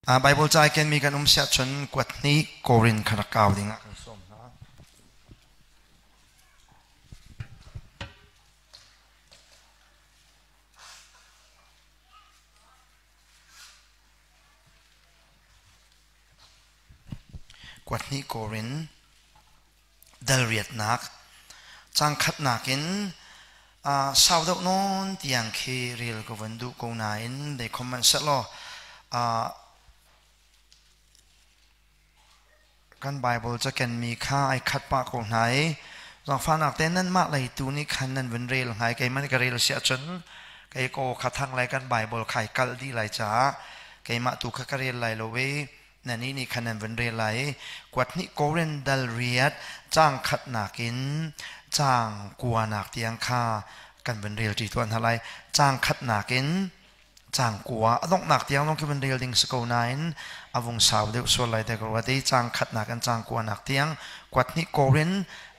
Bible ca kenmi kan um siah cun kuat hnih Korin kha rak kau dingah kan sawm hna. Kuat hnih Korin dal riatnak cang khatnak in sau deuh nawn tiang khi rel ka van duh ko nain dei khom hmanh sehlaw kan Bible cakenmi kha ai khat pah ko hna i zaangfahnak te nanmah lei tu nih khan nan vun rel hnga i keimah nih ka rel si ahcun kei ko kha thang lai kan Bible kha ai kalh dih lai caah keimah tu kha ka rel lai lo i Nannih nih khan nan vun rel lai i kuat hnih Korin dal riat caang khatnak in caang kuanak tiang kha kan vun rel ṭi tuah hna lai. Caang khatnak in caang kua a donghnak tiang zong khi vun rel ding si ko nain a vung sau deuh sual lai te ka ruat i caang khatnak in caang kuanak tiang kuat hnih Korin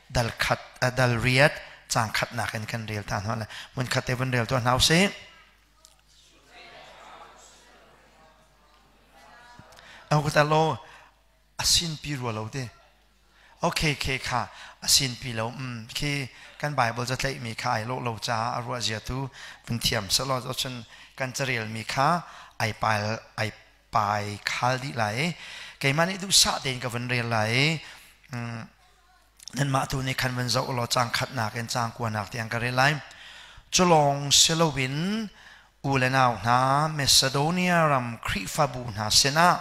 dal khat dal riat caang khatnak in kan rel ta hna lai. Hmun khat te vun rel tuah hna usih. Lo a sinpi rua lo te. Okay khe kha a sinpi lo khi kan Bible ca tlaihmi kha ai lawh lo caah a ruah zia tu vun thiam selaw cun kan carel mi kha ai pai ai pai khal dih lai i keimah nih duhsah tein ka vun rel lai i nanmah tu nih khan van zoh law caang khatnak in caang kuanak tiang ka rel lai. Culawng si loin u le nau hna Macedonia ram Khrihfabu hna sinah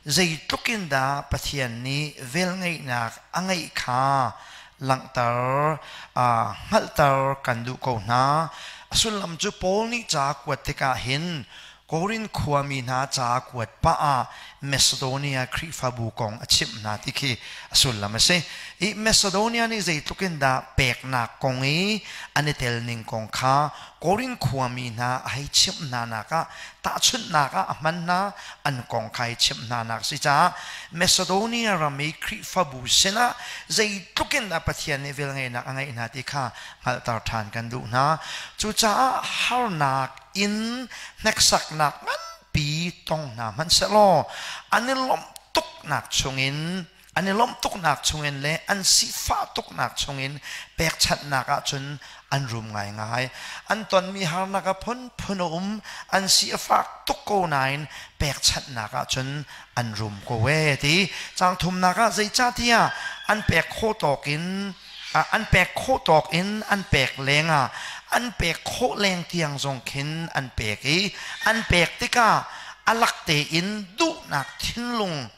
zeitluk in dah Pathian nih velngeihnak a ngeih kha langhter hngalhter kan duh ko hna. A sullam cu Paul nih ca kuat tikah hin Korin khuami hna ca kuat pah ah Macedonia Khrihfabu kong a chimh hna ti khi a sullam a si. I Macedonia nih zeitluk in dah peknak kong i an i tel ning kong kha Korin khuami hna a hei chimh hna nak ah tahchunhnak ah a hman hna an kong kha i chimh hna nak si caah Macedonia ram i Khrihfabu sinah zeitluk in dah Pathian nih velngeihnak a ngeih hna ti kha hngalhter ṭhan kan duh hna. Cucaah harnak in hneksaknak nganpi tong hna hmanhsehlaw an i lawmh tuknak chungin an i lawmh tuknak chungin le an sifah tuknak chungin pekchanhnak ahcun an rum ngaingai. An tonmi harnak a phunphun a um, an si a fak tuk ko nain pekchanhnak ahcun an rum ko ee ti. Caang thumnak ah zeicahtiah an pek khawh tawk in an pek khawh tawk in an pek lengah an pek khawh leng tiang zong khin an pek i an pek tikah a lak tein duhnak thinlung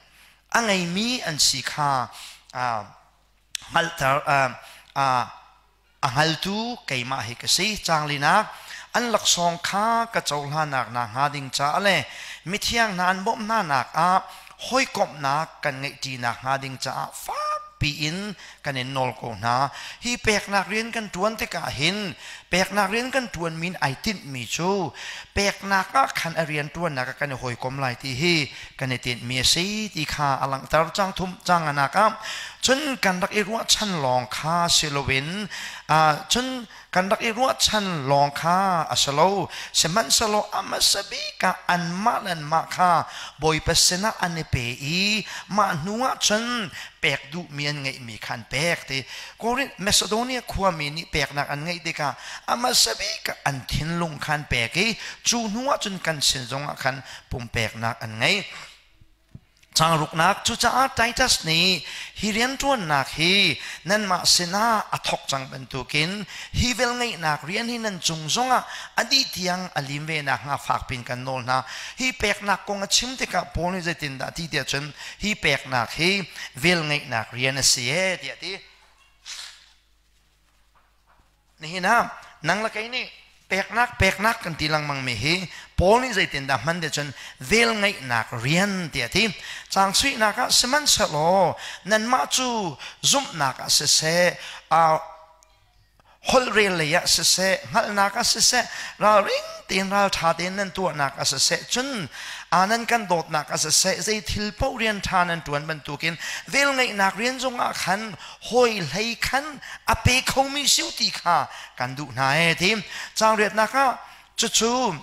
a ngeimi an si kha hngalhter a hngaltu keimah hi ka si. Caanglinak an laksawng kha ka cohlanak na hnga ding caah le mithiang hna an bawmh hnanak ah hawikomhnak kan ngeihṭinak hnga ding caah fakpi in kan in nawl ko hna. Hi peknak rian kan ṭuan tikah hin peknak rian kan ṭuan min ai tinhmi cu peknak ah khan a rian ṭuannak ah kan i hawikom lai ti hi kan i tinhmi a si ti kha a langhter. Cang thum cang anak ah cun kan rak i ruahchan lawng kha si loin cun kan rak i ruahchan lawng kha a si lo, sihmanhsehlaw a hmasa bik ah anmah le anmah kha Bawipa sinah an i pe i mah hnuah cun pek duhmi an ngeihmi kha an pek ti. Korinth Macedonia khuami nih peknak an ngeih tikah a hmasa bik ah an thinlung kha an pek i cu hnuah cun kan sin zongah khan pumpeknak an ngei. Changruknak. Cucaah Titus nih hi rianṭuannak hi nanmah sinah a thawk cang bantukin hi velngeihnak rian hi nan cung zongah a dih tiang a lim ve nakhnga fak piin kan nawl hna. Hi peknak kong a chim tikah Paul nih zeitindah a ti tiah cun hi peknak hi velngeihnak rian a si ee tiah a ti. Nihin ah nang le kei nih peknak peknak kan ti lengmang mi hi Paul nih zeitindah hman te cun velngeihnak rian tiah a ti. Caang suihnak ah sihmanhsehlaw nanmah cu zumhnak ah siseh, holhrel lei ah siseh, hngalhnak ah siseh, ralring tein ralṭha tein nan tuahnak ah siseh, cun nan kan dawtnak ah siseh, zei thil paoh rian ṭha nan ṭuan bantukin velngeihnak rian zongah khan hawi hlei khan a pe khomi siu ti kha kan duh hna ee ti. Caang riatnak ah cucu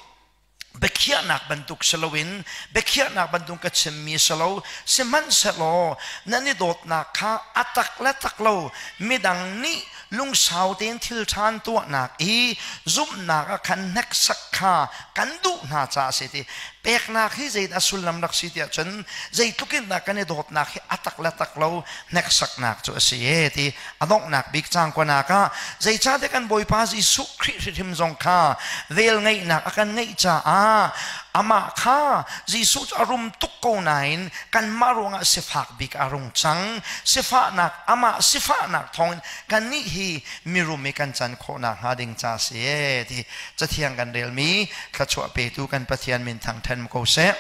Biakhiahnak bantuk si loin biakhiahnak bantuk ka chimmi si lo, sihmanhsehlaw nan i dawtnak kha a tak le tak lo midang nih lungsau tein thil ṭha an tuahnak i zumhnak ah khan hneksak kha kan duh hna caah a si ti. Peknak hi zeidah a sullam rak si tiah cun, zeitluk in dah kan i dawtnak hi a tak le tak lo hneksaknak cu a si e ti. A donghnak bik caang kuanak ah, zeicahtiah kan Bawipa Jesuh Khrih hrimhrim zong kha velngeihnak a kan ngeih caah amah kha, Jesuh cu a rum tuk ko nain, kanmah ruangah sifak bik a rung cang. Sifahnak, amah sifahnak thawngin kannih hi mirum i kan can khawhnak hnga ding ca si e ti. Cathiang kan relmi thluachuah petu kan Pathian min thangṭhen ko seh.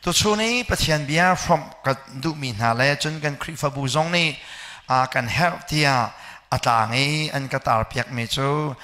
Tuchun i Pathian bia hrawmh ka duhmi hna le cun kan Khrihfabu zong nih kan herh tiah a tlang i an ka tarpiakmi cu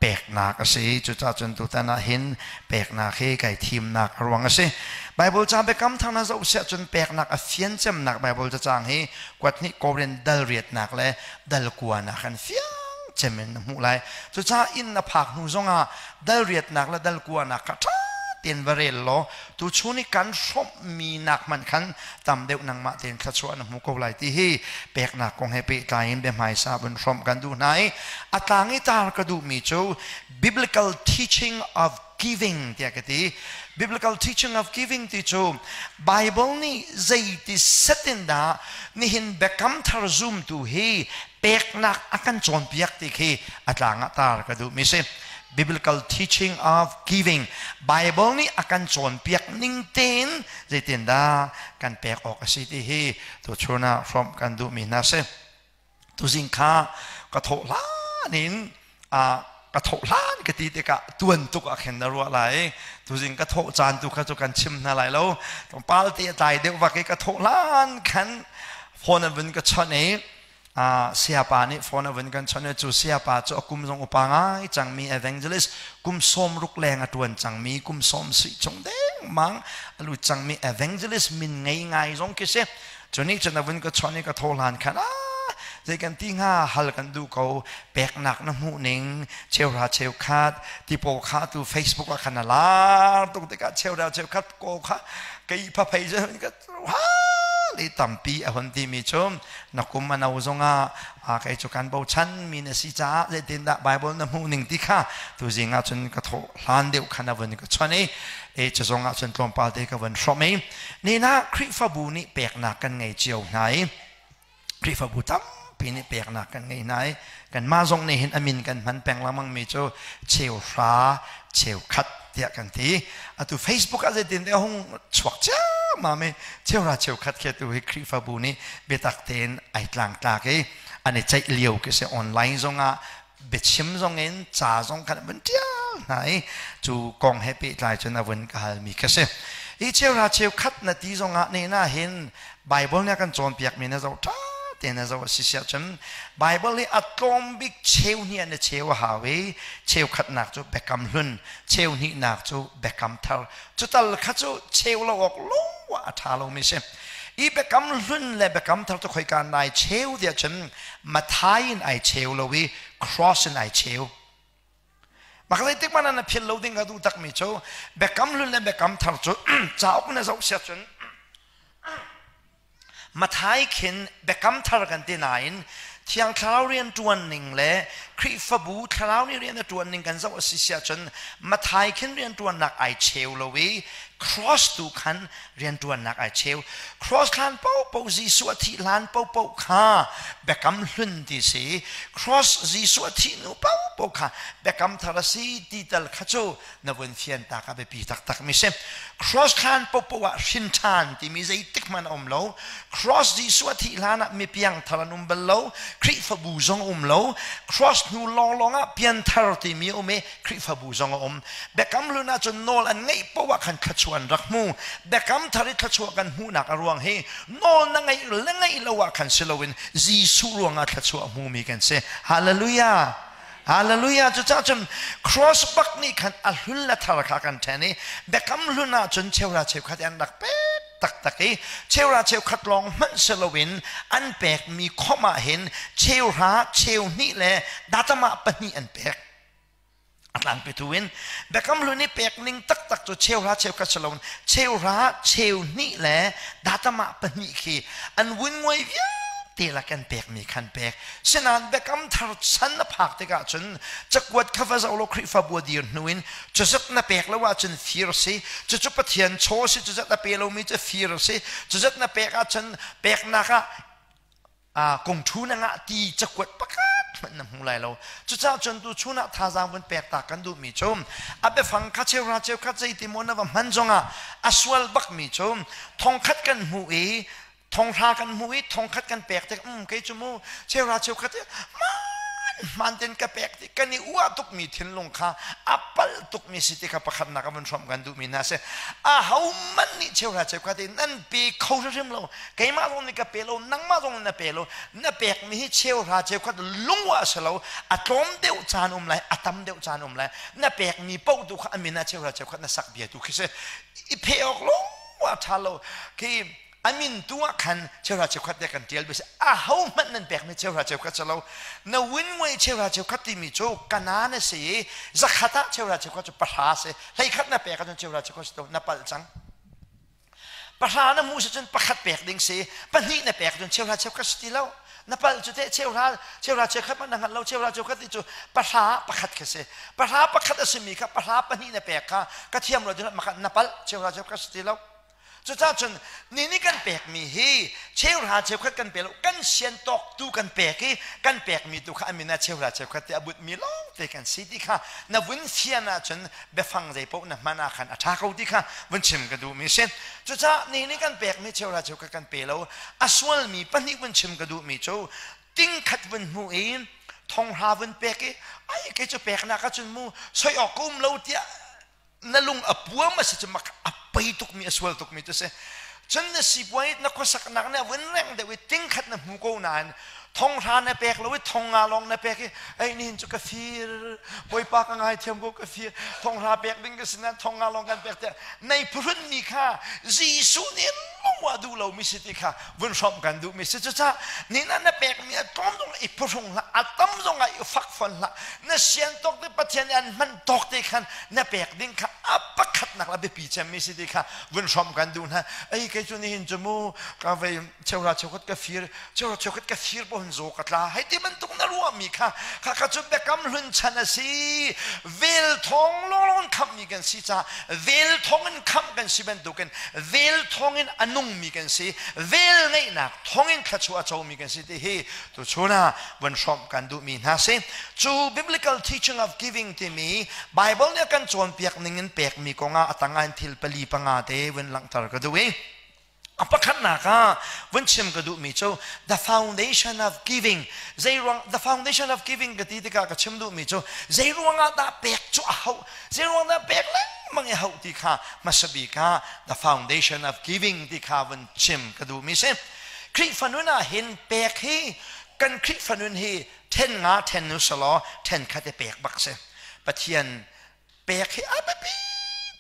peknak a si. Cucaah cun tutan ah hin peknak hi kai thimnak a ruang a si. Bible ca biakam thar na zoh siah cun peknak a fian cemnak Bible cacang hi kuat hnih Korin dal riatnak le dal kuanak an fiang cem in na hmuh lai. Cucaah inn na phak hnu zongah dal riatnak le dal kuanak kha ṭha tein va rel law tuchun i kan hrawmhmi nak hmanh khan tam deuh nangmah tein thluachuah na hmu ko lai ti hi peknak kong he pehtlai in biahmaisa vun hrawmh kan duh hna i a tlang i tar ka duhmi cu biblical teaching of giving tiah ka ti. Biblical teaching of giving ti cu Bible nih zeiti set in dah nihin biakam thar zumtu hi peknak a kan cawnpiak ti khi a tlang ah tar ka duhmi si. Biblical teaching of giving, Bible nih a kan cawnpiak ning tein zeitindah kan pek awk a si ti hi tuchun ah hrawmh kan duhmi hna si. Tuzing kha ka thawh hlan in, ka thawh hlan ka ti tikah tuan tuk ah khin na ruah lai. Tuzing ka thawh caan tu kha cu kan chim hna lai lo, tlawmpal te a tlai deuh vak i ka thawh hlan khan phone an vun ka chawnh i sayapa nih phone a vun kan chawnh i cu sayapa cu a kum zong upa ngai cangmi evangelist, kum 60 leng a ṭuan cangmi, kum 70 chung dengmang a lut cangmi evangelist min ngei ngai zong khi si. Cu nih cun a vun ka chawnh i ka tho hlan khan, zei kan ti hnga, hal kan duh ko, peknak na hmuh ning, cheuhra cheukhat ti pawl kha tu Facebook ah khan a lar tuk tikah cheuhra cheukhat ko kha kei phaphei ka le tampi a hun timi cu na kum a no zongah kei cu kan bochan mi na si caah zeitindah Bible na hmuh ning ti kha tuzing ah cun ka thawh hlan deuh khan a vun ka chawnh i e cu zong ah cun tlawmpal te ka vun hrawmh i nina Khrihfabu nih peknak kan ngei cio hna i Khrihfabu tampi nih peknak kan ngei hna i kanmah zong nih hin a min kan hman peng lengmang mi cu cheuhra cheukhat tiah kan ti. Atu Facebook ah zeitin te hung chuak ciammam i cheuhra cheukhat khi tu hi Khrihfabu nih biatak tein ai tlangtlak i an i ceih lio khi si. Online zongah biachim zong in ca zong kan vun ṭial hna i cu kong he pehtlai cun a vun ka halmi ka si. Hi cheuhra cheukhat na ti zongah ne na hin Bible nih a kan cawnpiakmi na zoh ṭha tein na zoh a si siah cun Bible hi a tlawm bik cheu hnih an i cheu a hau i cheukhatnak cu Biakam Hlun, cheu hnihnak cu Biakam Thar. Cu tal kha cu cheu lo awk lo ah a ṭha lomi si. I Biakam Hlun le Biakam Thar cu khoika nai cheu tiah cun Mathai in ai cheu lo i cross in ai cheu. Mah zeitik hmanh ah na philh lo ding ka duh takmi cu Biakam Hlun le Biakam Thar cu cauk na zoh siah cun Mathai khin Biakam Thar kan ti nain Thiang Thlarau rian ṭuan ning le Khrihfabu Thlarau nih rian a ṭuan ning kan zoh a si siah cun Mathai khin rian ṭuannak ai cheu lo i cross tu khan rianṭuannak ai cheu. Cross hlan paohpaoh, Jesuh a thih hlan paohpaoh kha Biakam Hlun ti si. Cross, Jesuh a thih hnu paohpaoh kha Biakam Thar a si ti tal kha cu na vun fian ta ka biapi taktak mi si. Cross hlan paohpaoh ah hrin ṭhan timi zeitik hmanh a um lo. Cross, Jesuh a thih hlan ah mi piangthar an um bal lo, Khrihfabu zong um lo. Cross hnu lawnglawng ah pianthar timi a um i Khrihfabu zong a um. Biakam Hlun ahcun nawl an ngeih paoh ah khan thluachuah an rak hmu. Biakam Thar i thluachuah kan hmuhnak a ruang hi nawl na ngeih le ngeih lo ah khan si loin Jesuh ruangah thluachuah hmumi kan si. Hallelujah! Hallelujah! Cucaah cun cross bak nih khan a hlun le thar kha kan ṭhen i Biakam Hlun ahcun cheuhra cheukhat an rak pek taktak i cheuhra cheukhat lawng hmanh si loin an pekmi khawmh ah hin cheuhra cheu hnih le datamah pahnih an pek. A tlangpitu in Biakam Hlun i pek ning taktak cu cheuhra cheukhat si loin cheuhra cheu hnih le datama pahnih khi an vun nguai vialte la kan pekmi khan pek. Sinain Biakam Thar chan na phak tikah cun cakuat kha va zoh law Khrihfabu a dir hnu in cuzat na pek lo ahcun fir si, cucu Pathian chaw si, cuzat a pe lomi cu fir si, cuzat na pek ahcun peknak ah kongṭhu na ngah ti cakuat pakhat hmanh na hmu lai lo. Cucaah cun tu chun ah thazaang vun pek ta kan duhmi cu a biafang kha cheuhra cheukhat zeiti maw na va hman zongah a sual bakmi cu thongkhat kan hmuh i thonghra kan hmuh i thongkhat kan pek tik kei cu mu cheuhra cheukhat hmaan ten ka pek ti kan i uah tukmi thinlung kha a palh tukmi si ti kha pakhatnak a vun hrawmh kan duhmi hna si. A ho man nih cheuhra cheukhat in nan pe kho hrimhrim lo. Keimah zong nih ka pe lo, nangmah zong nih na pe lo. Na pekmi hi cheuhra cheukhat lungwa a si lo. A tlawm deuh caan um lai, a tam deuh caan um lai. Na pekmi paoh tu kha a min ah cheuhra cheukhat na sak bia tu khi si. I phe awk lungwa ṭha lo. Khi a min tu ah khan cheuhra cheukhat te kan ṭial bia si. A ho hmanh nan pekmi cheuhra cheukhat si lo. Na win ngoi cheuhra cheukhat timi cu kana na si i zakhat ah cheuhra cheukhat cu pahra si. Hleikhat na pek ahcun cheuhra cheukhat si to na palh cang. Pahra na hmuh si cun pakhat pek ding si, pahnih na pek cun cheuhra cheukhat si ti lo. Na palh cu teh cheuhra cheuhra cheukhat hmanh na hngalh lo. Cheuhra cheukhat ti cu pahra pakhat kha si. Pahra pakhat a simi kha pahra pahnih na pek kha ka thiam lo ding na palh, cheuhra cheukhat si ti lo. Cucaah cun ni nih kan pekmi hi cheuhra cheukhat kan pe lo, kan sian tawk tu kan pek i kan pekmi tu kha a min ah cheuhra cheukhat ti a butmi lawng te kan si ti kha na vun fian ahcun biafang zeipaoh na hman ah khan a ṭha ko ti kha vun chim ka duhmi si. Cucaah ni nih kan pekmi cheuhra cheukhat kan pe lo. A sualmi pahnih vun chim ka duhmi cu tingkhat vun hmuh i thonghra vun pek i ai kei cu peknak ahcun mu soi awk ka um lo tiah na lung a puam a si cu mak a pei tukmi, a sual tukmi cu si. Cun na sipuai na khuasaknak nih a vun reng deuh i tingkhat na hmu ko nain thonghra na pek lo i thongnga lawng na pek i ei nihin cu ka fir, Bawipa ka ngaithiam ko, ka fir, thonghra pek ding ka si nain thongnga lawng kan pek tiah nei phuhrunmi kha Jesuh nih lungwa duh lomi si ti kha vun hrawmh kan duhmi si. Cucaah nihin ah na pekmi a tlawm zong i phuhrung hlah, a tam zong ah i fak fawn hlah. Na sian tawk te Pathian nih an hman tawk te khan na pek ding kha a pakhatnak la biapi cemmi si ti kha vun hrawmh kan duh hna. Ei kei cu nihin cu mu ka vei cheuhra cheukhat ka fir, cheuhra cheukhat ka fir pawhin zaw ka tla hei ti bantuk na ruahmi kha kha kha cu Biakam Hlun chan a si. Vel thawng lawnglawng in khamhmi kan si caah vel thawng in khamh kan si bantukin vel thawng in a nungmi kan si, vel ngeihnak thawng in thluachuah a comi kan si ti hi tuchun ah vun hrawmh kan duhmi hna si. Cu biblical teaching of giving timi Bible nih a kan cawnpiak ning in pekmi kongah a tangah in thil pali panga te vun langhter ka duh i a pakhatnak ah vun chim ka duhmi cu the foundation of giving. Zeiruang the foundation of giving ka ti tikah ka chim duhmi cu zeiruang ah dah pek cu a hauh, zeiruang dah pek lengmang i hauh ti kha hmasa bik ah the foundation of giving ti kha vun chim ka duhmi si. Khrihfa nun ah hin pek hi kan Khrihfa nun hi then nga then nu selaw then khat i pek bak si. Pathian pek hi a biapi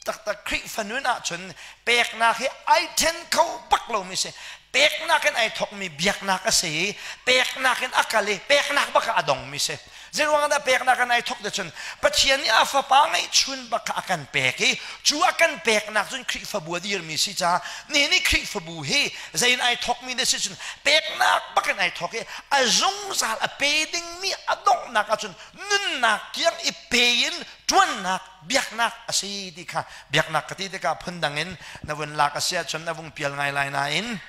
taktak. Khrihfa nun ahcun peknak hi ai then kho bak lomi si. Peknak in ai thawkmi biaknak a si i peknak in a kal i peknak bak ah a dongmi si. Zeiruang dah peknak in ai thawk te cun Pathian nih a fapa ngeihchun bak kha a kan pek i cu a kan peknak cun Khrihfabu a dirmi si caah nihin i Khrihfabu hi zein ai thawkmi na si cun peknak bak in ai thawk i a zungzal a pe dingmi a donghnak ahcun nunnak tiang i pe in ṭuannak biaknak a si ti kha. Biaknak ka ti tikah phundang in na vun lak a si ahcun na vung pial ngai lai nain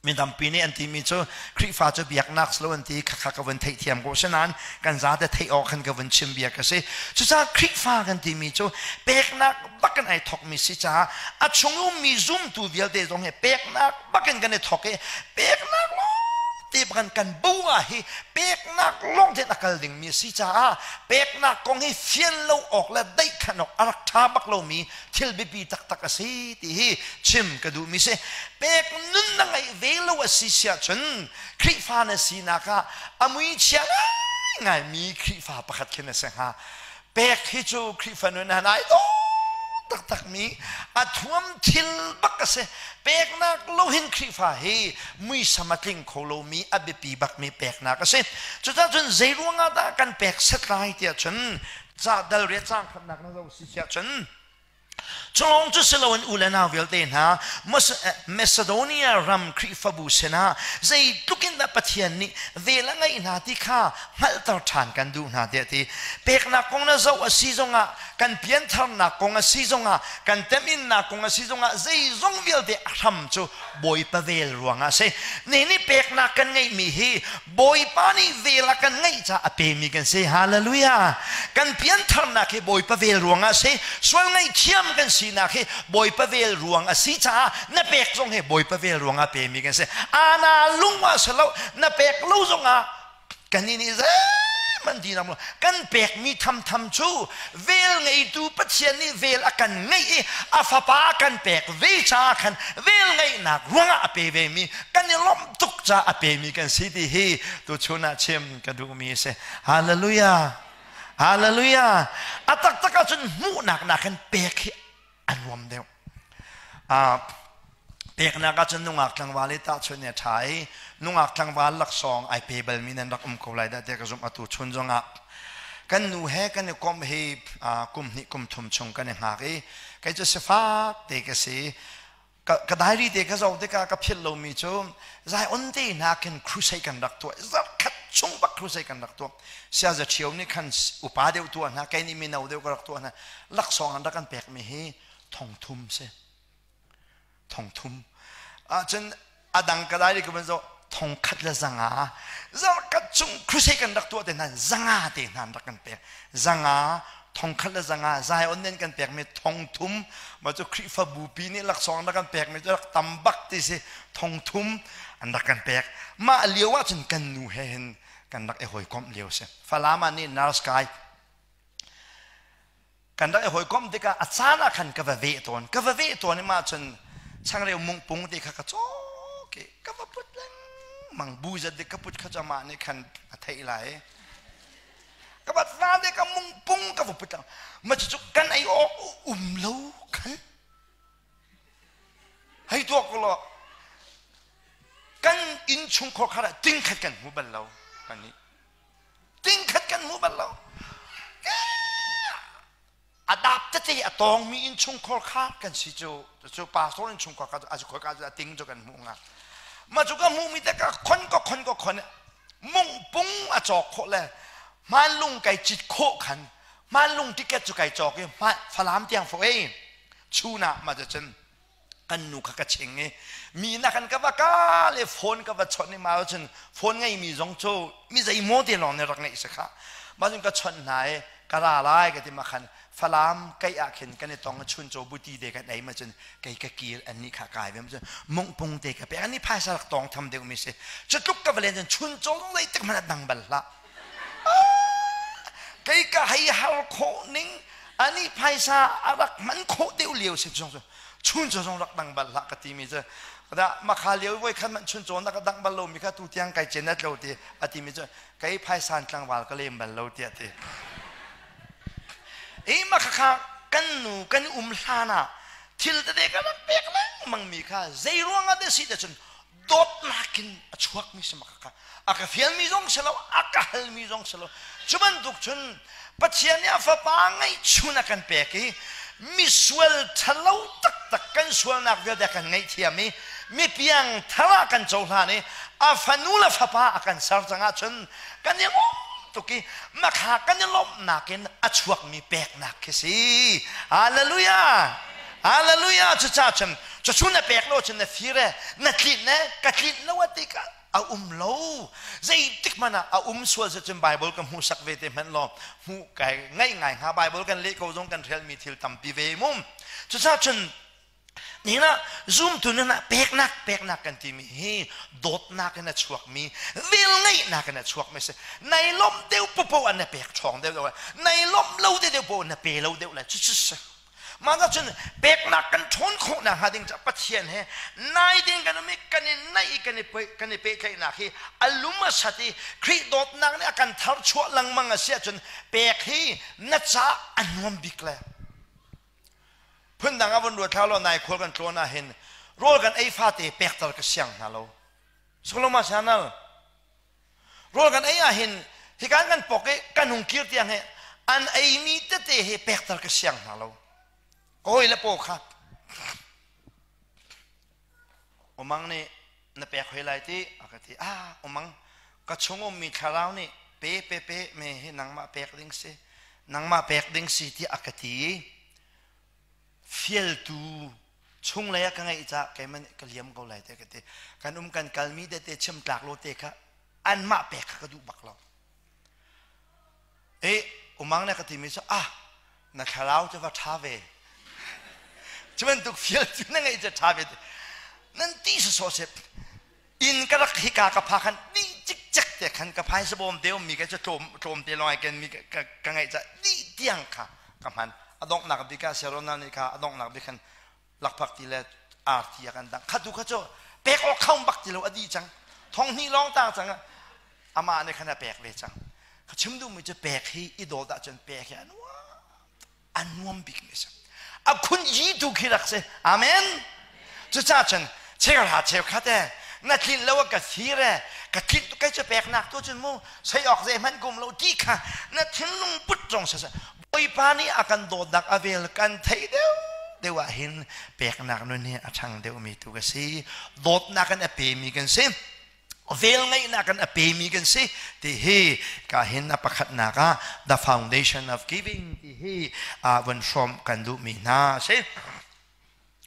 mi tampi nih an timi cu Khrihfa cu biaknak si lo an ti kha ka vun theihthiam ko. Asinain kan zate theih awk khan ka vun chim bia ka si. Cucaah Khrihfa kan timi cu peknak bakin ai thawkmi si caah a chung ummi zumtu vialte zong hi peknak bakin kan i thawk i peknak lawng te kan kan bo ah hi peknak lawng te a kal dingmi a si caah peknak kong hi fian lo awk le daihkhan awk a rak ṭha bak lomi thil biapi taktak a si ti hi chim ka duhmi si. Pek nun na ngeih ve lo a si siah cun Khrihfa na sinak ah a mui chia ngaingaimi Khrihfa pakhat khin a si hnga. Pek hi cu Khrihfa nun han ai dawh taktakmi a thuam thil bak a si. Peknak lo hin Khrihfa hi muisam a tling kho lomi a biapi bakmi peknak a si. Cucaah cun zei ruangah dah kan pek set lai tiah cun. Ca dal riat cang khatnak na zo si siah cun Culawng cu si loin u le nau vialte hna, Macedonia ram Khrihfabu sinah zeitluk in dah Pathian nih vel a ngeih hna ti kha hngalhter ṭhan kan duh hna tiah a ti. Peknak kong na zoh a si zongah, kan piantharnak kong a si zongah, kan teminnak kong a si zongah, zeizong vialte a hram cu Bawipa vel ruangah a si. Ni nih peknak kan ngeihmi hi Bawipa nih vel a kan ngeih caah a pemi kan si. Hallelujah. Kan piantharnak hi Bawipa vel ruangah a si. Sual ngaihthiam kan sinak hi Bawipa vel ruang a si caah na pek zong hi Bawipa vel ruangah pemi kan si. Ana lung ah si lo, na pek lo zongah kan nih nih zeihmanh ti lo kan pekmi thamtham cu vel ngeitu Pathian nih vel a kan ngeih i a fapa a kan pek ve caah khan vel ngeihnak ruangah a pe ve mi kan i lawmh tuk caah a pemi kan si ti hi tuchun ah chim ka duhmi a si. Hallelujah. Hallelujah. A taktak ahcun hmuhnak nakin pek hi a nuam deuh. Peknak ahcun nungak tlangval i tahchunh a ṭha i nungak tlangval laksawng ai pe balmi nan rak um ko lai dah tiah ka zumh. Atu chun zongah kan nu he kan i komh hi kum hnih kum thum chung kan i hngak i kei cu sifak te ka si. Ka diary te ka zoh tikah ka philh lomi cu Zion te hna khin crusade kan rak tuah, zarhkhat chung bak crusade kan rak tuah. Siaza ṭhio nih khan upa deuh tuah hna, kei nih mino deuh ka rak tuah hna. Laksawng an rak kan pekmi hi 3000 si, 3000. Ahcun a dang ka diary ka van zoh, 1100. Zarhkhat chung crusade kan rak tuah te hna, 500 te hna an rak kan pek, 500, 1100. Zion nih an kan pekmi 3000 ma cu Khrihfabu pi nih laksawng an rak kan pekmi cu rak tam bak ti si. 3000 an rak kan pek. Mah lio ahcun kan nu he hin kan rak i hawikomh lio si. Falam ah nih nurse kai kan rak i hawikomh tikah a caan ah khan ka va veh tawn, ka va veh tawn i mah cun changreu mungpung te kha ka cawk i ka va put lengmang. Bu zat dik ka put kha cu amah nih khan a theih lai. Ka bat va te ka mungpung ka va put lengmang. Ma cucu kan ei awk um lo khan hei tuak ko law, kan inn chungkhar khat ah tingkhat kan hmu bal lo. Kan nih tingkhat kan hmu bal lo. A dap tete a tawngmi innchungkhar kha kan si cu. Cu pastor innchungkhar kha a khoi ka a ting cu kan hmuh nga. Ma cu ka hmuhmi te ka khon ka khon ka khon mungpung a cawk khawh le hmanlung kai cit khawh khan hmanlung ticket cu kai cawk i Falam tiang fo ei chuna. Ma cu cun kan nu kha ka ching i mi na kan ka va ka le phone ka va chawnh i ma cun phone ngei mi zong cu mi zei maw te lawng nih rak ngeih si kha. Ma cun ka chawnh hna i ka ra lai ka ti. Ma khan Falam kai ah khin kan i tong, chun chaw buti te kan ei. Ma cun kei ka kir, an nih kha kai ve. Ma cun mungpung te ka pe, an nih phaisa rak tong tham deuh mi si. Cu tluk ka va len cun chun chaw zong zei tik hmanh dang bal hlah. Kei ka hei har khawh ning, ani phaisa a rak hman khawh deuh lio si zong chun chaw zong rak dang bal hlah ka ti mi cu da makha lio voi khan man chun chaw na ka dang bal lo mi kha tu tiang kai chen at lo ti a ti mi cu kei phaisan tlangval ka lem bal lo tiah ti e. Makha kha kan nu kan um hlan ah thil tete ka rak pek lengmang mi kha zei ruangah dah si te cun dawtnak in a chuakmi si. Makha kha a ka fialmi zong si lo, a ka halmi zong si lo. Cu bantuk cun Pathian nih a fapa ngeihchun a kan pek i misual ṭhalo taktak kan sualnak vialte a kan ngaihthiam i mipiang thar ah kan cohlan i a fanu le fapa a kan ser cang ahcun kan i lawm tuk i makha kan i lawmhnak in a chuakmi peknak khi si. Hallelujah, hallelujah. Cucaah cun cucu na pek lo cun na fir e, na tlinh e, ka tlinh lo a ti ka a um lo. Zeitik hmanh ah a um sual si cun Bible ka hmuhsak ve te hmanh law hmuh kai ngaih ngai hnga. Bible kan leh ko zong kan relmi thil tampi ve mum. Cucaah cun nihin ah zumtu nun ah peknak, peknak kan timi hi dawtnak in a chuakmi, velngeihnak in a chuakmi si. Nai lawmh deuh popo an na pek ṭhawng deuh deuh, nai lawmh lo deuh deuh popo na pe lo deuh lai. Cucu si. Mah cu cun peknak kan ṭhawn khawh nakhnga ding caah Pathian he nai ding kan um i kan i naih i kan i pehtlaihnak hi a lum a sat i Khrih dawtnak nih a kan tharchuah lengmang a si ahcun pek hi na caah a nuam bik le. Phundang ah vun ruat hlah law, nai khual kan tlawn ah hin rawl kan ei fate pekter ka siang hna lo. Solomon Channel rawl kan ei ah hin hikan kan pok i kan hung kir tiang hi An eimi tete he pekter ka siang hna lo. Kawi le paw kha Umang nih na pek hoi lai ti a ka ti. Ah, umang ka chung ummi thlarau nih pe pe pe me hi nangmah pek ding si nangmah pek ding si ti a ka ti. Fialtu chunglei ah ka ngeih caah keimah nih ka liam ko lai te ka ti. Kan um kan kalmi tete chim tlak lo te kha anmah pek kha ka duh bak lo. E umang ne ka timi cu ah na thlarau cu va ṭha ve. Cu bantuk fial cu na ngeih cu ṭha ve. Nan ti sawsawh seh inn ka rak hika ka pha khan dih cikcek te khan ka phaisa bawm te ummi ka cu tlawm tlawm te lawng ai ken mi ka ngeih ca dih tiang kha ka hman. A donghnak bik ah Serona nih kha a donghnak bik khan lakphak ti le arti a kan dang kha tu kha cu pek awk khong bak ti lo a dih cang thong hnih lawng tang cang amah nih khan a pek ve cang ka chim duhmi cu pek hi i dawt ahcun pek hi a nuam a nuam bik mi si a khun yi tu khi rak si amen cucaah cun cheuhra cheukhat e na tlinh lo ka thir e ka tlinh tu kai cu pek nak tu cun mu sei awk zei hmanh kum lo ti kha na thinlung put zong sa Bawipa nih a kan dawtnak a vel kan theih deuh deuh ah hin peknak nun hi a ṭhang deuhmi tu ka si. Dawtnak in a pemi kan si. Vel ngeihnak in a pemi kan si ti hi ka hin a pakhatnak ah the foundation of giving ti hi a vun hrawm kan duhmi hna a si.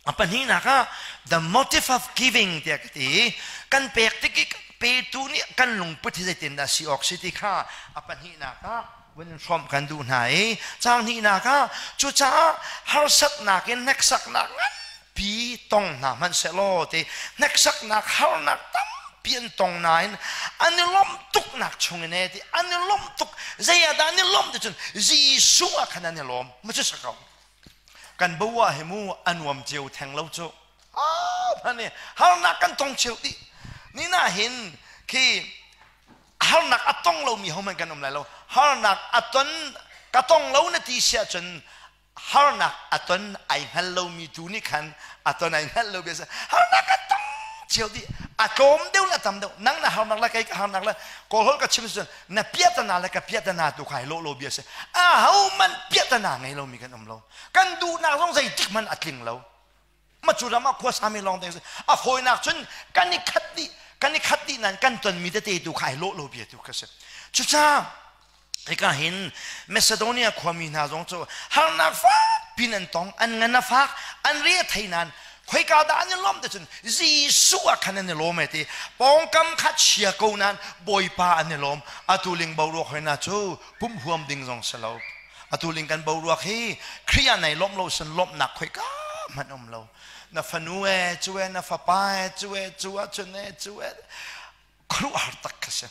A pahnihnak ah the motive of giving tiah ka ti. Kan pek tik i petu nih kan lungput hi zeitindah si awk si ti kha a pahnihnak ah vun in hrawmh kan duh hna i caang hnihnak ah cucaah harsatnak in hneksaknak nganpi tong hna hmanh sehlaw ti hneksaknak harnak tampi an tong nain an i lawmh tuknak chung in e ti an i lawmh tuk zei ah dah an i lawmh ti cun Jesuh ah khan an i lawm ma cu sa ko Kan bo ah hi mu a nuam cio theng lo cu. Ah, hmane harnak kan tong cio dih. Ni na hin khi harnak a tong lomi hohmanh kan um lai lo. Harnak a ton ka tong lo na ti siah cun harnak a ton ai hngal lomi tu nih khan a ton ai hngal lo bia harnak a tong cio dih a tlawm deuh le a tam deuh nang na harnak le kei ka harnak le kawlholh ka chim cun na piahtana le ka piahtana tu kha hi lawh lo bia si aho man piahtana ngei lomi kan um lo kan duhnak zong zeitik hmanh a tling lo ma cu ram ah khua sami lawng te a fawinak cun kan i khat dih kan i khat dih nain kan tonmi tete tu kha hi lawh lo bia tu kha si cucaah hika hin Macedonia khuami hna zong cu harnak fak pin an tong an ngan a fak an re a thei nain khoika dah an i lawmh te cun Jesuh ah khan an i lawm e ti pawngkam kha chia ko nain Bawipa an i lawm atu ling boruak hoi na cu pum huam ding zong si lo atu ling kan boruak hi Khrih ah nai lawmh lo sin lawmhnak khoika hmanh um lo na fanu e cu e na fapa e cu e cu ah cun e cu e khuaruahhar tak kha si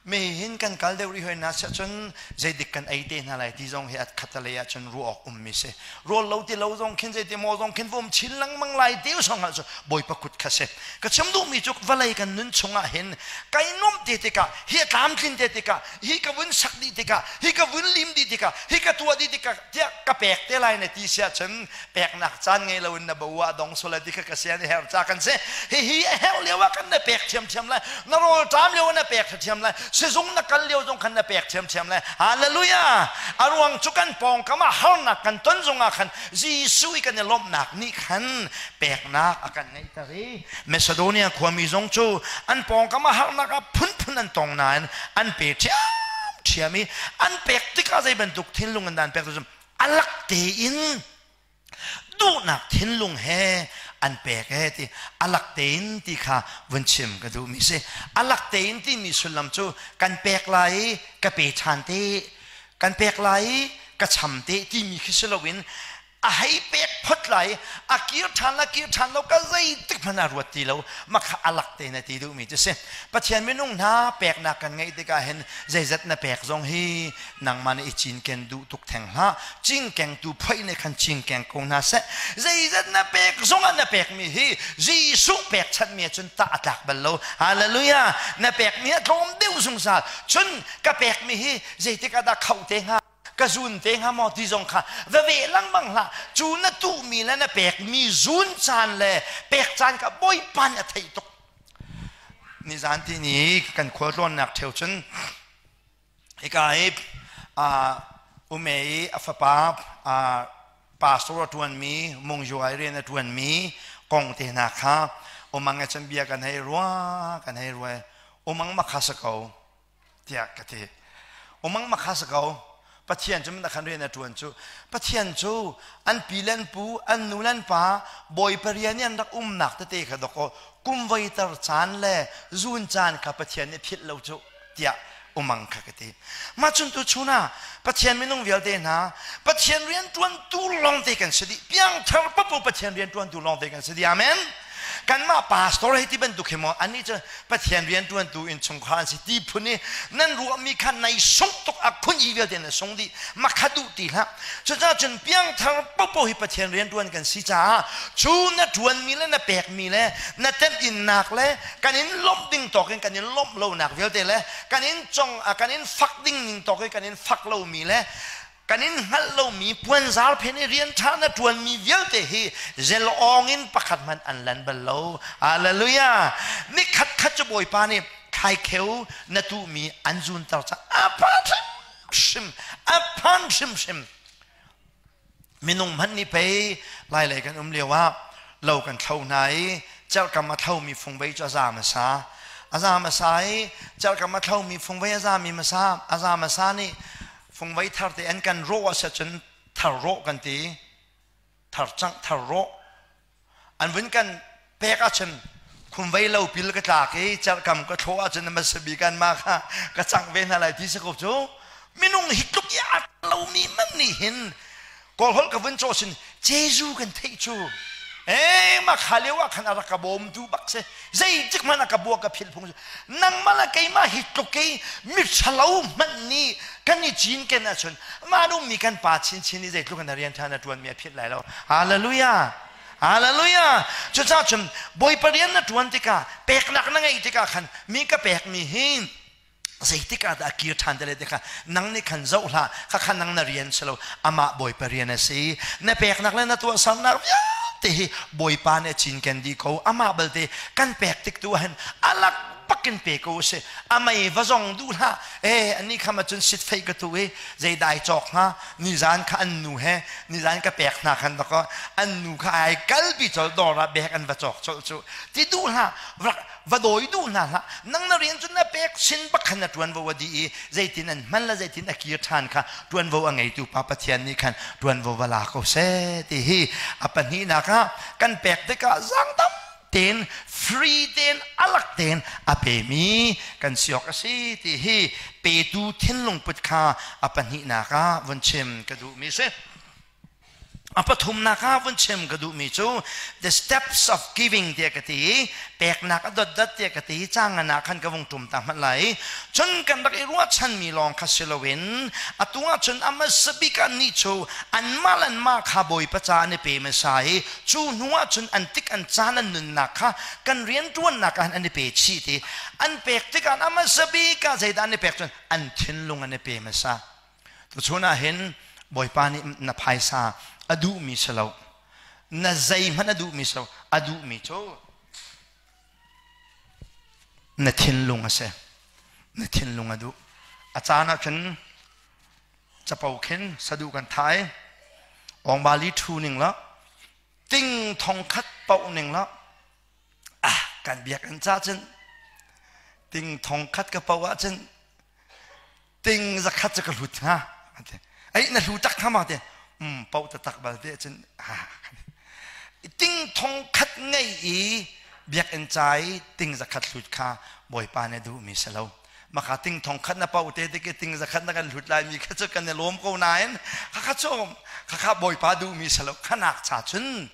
mi hin kan kal deuh rih hoi na siah cun zeidik kan ei te hna lai ti zong hi at khatalei ah cun ruah awk ummi si rawl lo ti lo zong khin zeiti maw zong khin vum chin lengmang lai ti song ah cu bawipa kut kha si ka chim duhmi cu vawlei kan nun chungah hin kai nuamh te tikah hi a tlamtlin te tikah hi ka vun sak dih tikah hi ka vun lim dih tikah hi ka tuah dih tikah tiah ka pek te lai na ti siah cun peknak caan ngei loin na bo ah dong sual ti kha ka sian i herh ca kan si hihi a herh lio ah kan na pek thiamthiam lai na rawl ṭam lio na pek thiam lai sizung na kal lio zong khan na pek thiamthiam lai hallelujah a ruang cu kan pawngkam ah harnak kan ton zong ah khan Jesuh i kan i lawmhnak nih khan peknak a kan ngeihter i Macedonia khuami zong cu an pawngkam ah harnak ah phunphun an tong nain an pe ṭhiamṭhiam i an pek tikah zei bantuk thinlung in dah an pek tu alak tein duhnak thinlung he an pek e ti alak tein ti kha vun chim ka duhmi si alak tein timi sullam cu kan pek lai i ka pe ṭhan te kan pek lai i ka cham te timi khi si loin a hei pek phot lai a kir ṭhan la kir ṭhan lo ka zeitik hmanh a ruat ti lo makha alak tein a ti duhmi cu si Pathian minung hna peknak kan ngeih tikah hin zeizat na pek zong hi nangmah nih i cinken duh tuk theng hlah cingkengtu phoih nih khan cingkeng ko hna seh zeizat na pek zongah na pekmi hi Jesuh pekchanhmi ah cun tah a tlak bal lo hallelujah na pekmi a tlawm deuh zungzal cun ka pekmi hi zeitik ah dah khoh te hnga ka zun te hnga maw ti zong kha va ve lengmang hlah cu na tuhmi le na pekmi zun caan le pek caan kha Bawipa nih a theih tuk nizan ti ni kan khualtlawnnak ṭheo cun Hika hi Ume i a fapa pastor a ṭuanmi mungjuai rian a ṭuanmi kong te hna kha umang e chan bia kan hei rua kan hei rua umang ma kha sa ko tiah ka ti. Umang ma kha sa ko. Pathian cu na khan rian a ṭuan cu Pathian cu an pi le an pu an nu le an pa bawipa rian i an rak umnak tete kha dawkaw kum voiter caan le zun caan kha Pathian nih philh lo cu tiah umang kha ka ti. Mah cun tu chun ah Pathian minung vialte hna Pathian rian ṭuantu lawngte kan si dih. Piangthar papo Pathian rian ṭuantu lawngte kan si dih. Amen. Kanmah pastor hei ti bantuk hi maw annih cu Pathian rianṭuantu innchungkhar an si ti phun i nan ruahmi kha nai sung tuk a khun i vialte na sung dih ma kha duh ti hlah. Cucaah cun piangthar popo hi Pathian rianṭuan kan si caah cu na ṭuanmi le na pekmi le na temhinnak le kan in lawmh ding tawk in kan in lawmh lonak vialte le kan in cong kan in fak ding ning tawk in kan in fak lomi le kan in hngalh lomi puanzar phen i rian ṭha na ṭuanmi vialte hi zel awng in pakhat hmanh an lan bal lo. Hallelujah! Ni khat khat cu Bawipa nih thlaikheu na tuhmi an zunter ca a phan hrimhrim a phan hrimhrim. Minung hmanh nih pei lailei kan um lio ah lo kan thlo hna i cerhkam a thlomi fungvei cu a za hmasa. A za hmasa i cerhkam a thlomi fungvei a zami hmasa a za hmasa nih fungvei thar te an kan rawh ah cun thar rawh kan ti thar cangh thar rawh an vun kan pek ahcun khumvei lo pil ka tlak i cerhkam ka thlawh ahcun hmasa bik an mah kha ka cangh ve hna lai ti si ko cu minung hi tluk i a lomi man nih hin Kawlholh ka vun cawh sin Jesuh kan theih cu eh mah kha lio ah khan a rak ka bawmtu bak si zeitik hmanh a ka bua ka philh phung nangmah le keimah hi tluk i miṭhalo hmanh nih kan i cinken ahcun mah ummi kan pa chinchin i zeitluk in a rian ṭha na ṭuanmi a philh lai lo. Hallelujah. Hallelujah. Cucaah cun Bawipa rian na ṭuan tikah peknak na ngeih tikah khan mi ka pekmi hi zeitik ah dah a kir ṭhan te lai ti kha nang nih khan zoh hlah. Khakha nang na rian si lo, amah Bawipa rian a si. Na peknak le na tuahsernak vialte hi Bawipa nih a cinken dih ko. Amah balte kan pek tik tu ah hin alak bakin pe ko si. A mei va zong duh hlah. E ani kham ahcun sit fei ka tu i zeidai cawk hnga nizan kha an nu he nizan ka pek hna khan dakaw an nu kha ai kalpi col dawr ah bek an va cawk colh cu ti duh hlah. Va dawi duh hna hlah. Nang na rian cu na pek sin bak khan na ṭuanvo a dih i zeitin an hman le zeitin a kir ṭhan kha ṭuanvo a ngeitu pa Pathian nih khan ṭuanvo va la ko seh ti hi a pahnihnak ah kan pek tikah zaang tam tein free tein alak tein a pemi kan si awk a si ti hi petu thinlung put kha a pahnihnak ah vun chim ka duhmi si. A pathumnak ah vun chim ka duhmi cu the steps of giving tiah ka ti i peknak a dotdot tiah ka ti i cangan ah khan ka vung ṭum ta hmanh lai. Cun kan rak i ruahchanmi lawng kha si loin atu ah cun a hmasa bik annih cu anmah le anmah kha Bawipa ca an i pe hmasa i cu hnu ah cun an tik an caan an nunnak kha kan rianṭuannak ah an i pe chih ti an pek tikah a hmasa bik ah zeidah an i pek cun an thinlung an i pe hmasa. Tuchun ah hin Bawipa nih na phaisa a duhmi si lo, na zeihmanh a duhmi si lo, a duhmi cu na thinlung a si. Na thinlung a duh. A caan ah khin capo khin saduh kan thai, ongbali ṭhu ning la, ting thong khat paoh ning la, ah kan biakinn ca cun ting thong khat ka paoh ahcun ting zakhat cu ka hlut hnga ai na hlu tak hnga ma te um pau taktak bal te cun ting thong khat ngei i biakinn ca i ting zakhat hlut kha bawipa nih duhmi si lo maka ting thong khat na pau te tik i ting zakhat na kan hlut lai mi kha cu kan i lawm ko nain khakha cu khakha bawipa duhmi si lo khanak cha cun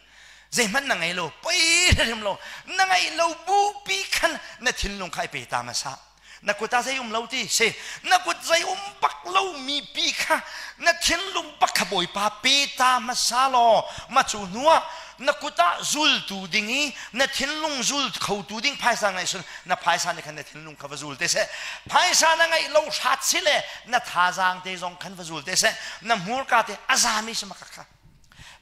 zeihmanh na ngei lo poi hrim lo na ngei lo bupi khan na thinlung kha i pe ta masa na kut ah zei um lo ti si na kut zei um bak lo mi pi kha na thinlung bak kha bawipa pe ta hmasa law ma cu hnu ah na kut ah zultu ding i na thinlung zul khotu ding phaisa ngeih sun na phaisa nih khan na thinlung kha va zul te seh phaisa na ngeih lo hrat si le na thazaang te zong khan va zul te seh na hmurka te a zami si ma kha.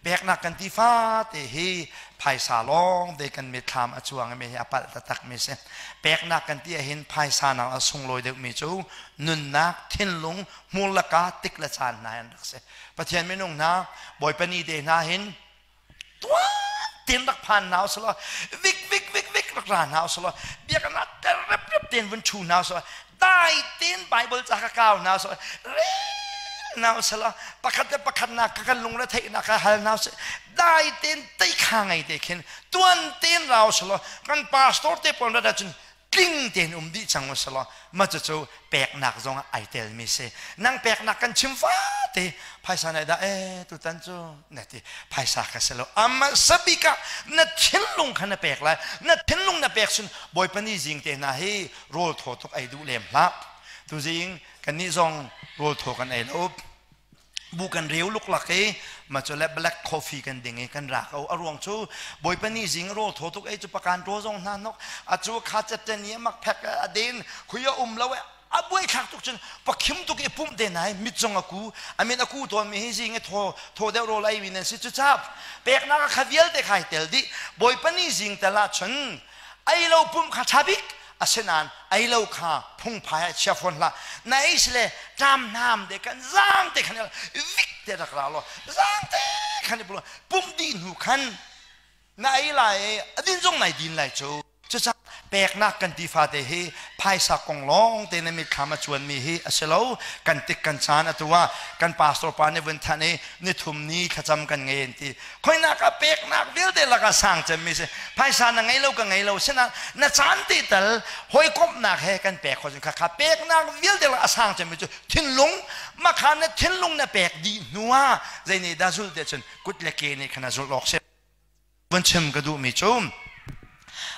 Peknak kan ti fate hi phaisa lawng te kan mitthlam a cuang mi hi a palh taktak mi si. Peknak kan ti ahhin phaisa nak a sunglawi deuh mi cu nunnak, thinlung, hmur le ka, tik le caan hna an rak si. Pathian minung hna, Bawipa ni te hna hin tuan ten rak phan hna usulaw, vik vik vik vik rak ra hna usulaw, biakinn ah ter rep rep ten vun ṭhu hna usulaw, dai ten Bible ca ka kau hna usulaw, rel hna usulaw, pakhat le pakhat nak ka kan lungre theihnak ka hal hna usih, dai ten tei kha ngei te khin tuan ten ra usulaw, kan pastor te pawl rat ahcun tling tein um dih cang usalaw mah cucu peknak zong ah ai telmi si. Nang peknak kan chim fate phaisa nai dah e tutan cu na ti. Phaisa kha si lo, ama sabik ah na thinlung kha na pek lai. Na thinlung na pek sun Bawipa ni zing te hna hi rawl thaw tuk ei duh lem hlah. Tuzing kannih zong rawl thaw kan ei lo, bu kan reu luklak i ma cu le black coffee kan ding i kan rak o. A ruang cu Bawipa ni zing rawl thaw tuk ei cu pakan rawl zong hna nok a cu kha ceten i mak phek a den khuya um lo a buai thlak tuk. Cun pakhim tuk i pumh te nai mit zong a ku amin a ku tawn mi hi zing i thaw thaw deuh rawl ei mi nan si. Cu cap peknak kha vialte khai tel dih. Bawipa ni zing tel ah cun ei lo pumh kha tha bik. Asinain ei lo kha phungphai ah chia fawn hlah. Na ei si le ṭam nam te khan zaang te khan vik te rak ra law zaang te khan i pumh dih hnu khan na ei lai i a din zong nai din lai cu. Cucaah peknak kan ti fate hi phaisa kong lawng te na mitthlam a cuanmi hi a si lo. Kan tik kan caan atu ah kan pastor pa nih vun thanh i nithum ni thlacam kan ngei an ti. Khoinak ah peknak vialte lakah sang cemmi si. Phaisa na ngei lo, ka ngei lo, sinain na caan te tal hawikomhnak he kan pek khawh. Kha kha peknak vialte lakah a sang cemmi cu thinlung. Makha na thinlung na pek dih hnu ah zei nih dah zulh te cun kut le ke nih khan a zulh awk si. Vun chim ka duhmi cu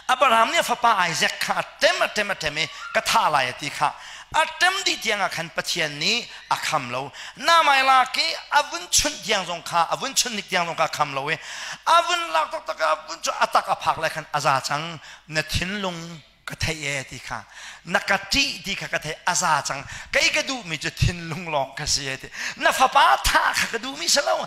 Abraham nih a fapa Isaac kha a ṭem, a ṭem, a ṭem i ka thah lai a ti kha a ṭem dih tiangah khan Pathian nih a kham lo. Namai lak i a vun chunh tiang zong kha, a vun chunh nik tiang zong kha kham lo i a vun lak taktak a vun cu a tak a phak lai khan a za cang, na thinlung ka theih e ti kha, na ka ṭih ti kha ka theih, a za cang, kei ka duhmi cu thinlung lawng ka si e ti. Na fapa thah kha ka duhmi si lo,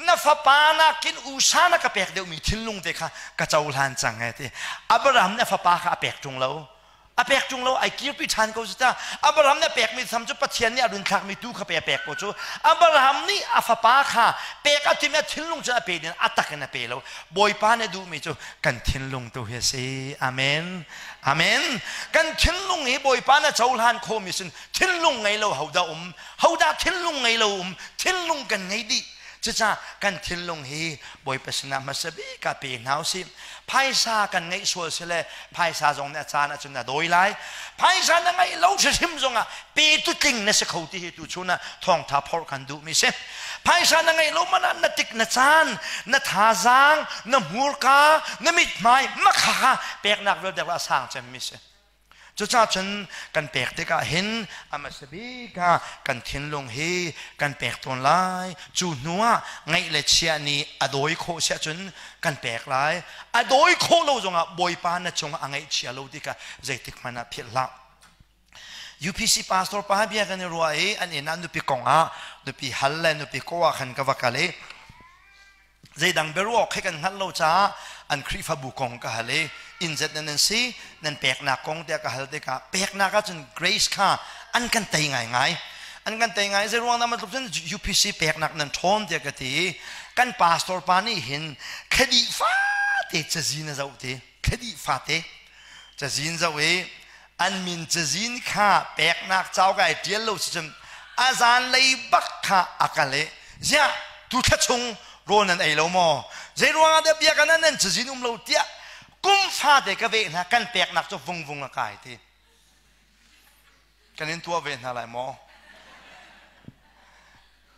na fapa nakin usa na ka pek deuhmi thinlung te kha ka cohlan cang e ti. Abraham nih a fapa kha a pek ṭung lo, a pek ṭung lo, ai kirpi ṭhan ko cu ta. Abraham nih a pekmi tham cu Pathian nih a run thlakmi tu kha pe a pek ko cu. Abraham nih a fapa kha pek a tim i a thinlung cu a pe din, a tak in a pe lo. Bawipa nih duhmi cu kan thinlung tu hi a si. Amen, amen. Kan thinlung hi Bawipa na cohlan khawhmi sin thinlung ngei lo hodah um? Hodah thinlung ngei lo um? Thinlung kan ngei dih. Cucaah kan thinlung hi Bawipa sinah hmasa bik ah pe hna usih. Phaisa kan ngeih sual si le phaisa zong nih a caan ahcun a dawi lai. Phaisa na ngeih lo hrimhrim zongah petu tling na si kho ti hi tuchun ah thawngtha phorh kan duhmi si. Phaisa na ngeih lo man ah na tik, na caan, na thazaang, na hmurka, na mithmai makha kha peknak vialte a sang cemmi si. Cucaah cun kan pek tikah hin a hmasa bik ah kan thinlung hi kan pek tawn lai. Cu hnu ah ngeih le chiah nih a dawi khawh siah cun kan pek lai. A dawi khawh lo zongah Bawipa na cungah a ngaihchia lo ti kha zeitik hmanh ah philh hlah. UPC pastor pa bia kan i ruah i an inn ah nupi kong ah nupi hal le nupi ko ah khan ka va kal i zeidang biaruah khi kan hngalh lo caah an Khrihfabu kong ka hal i inzet nan si, nan peknak kong tiah ka hal tikah peknak ahcun Grace kha an kan tei ngaingai, an kan tei ngai. Zei ruang dah matluk cun UPC peknak nan ṭhawn tiah ka ti i kan pastor pa nih hin thladih fate cazin a zoh ti, thladih fate cazin zoh i an min cazin kha peknak cauk ai ṭial lo si cun a zanlei bak kha a kal i, ziah, tu thla chung rawl nan ei lo maw? Zei ruangah dah bia kan nan cazin um lo tiah kum fate ka veh hna, kan peknak cu vungvung a kai ti. Kan in tuah ve hna lai maw?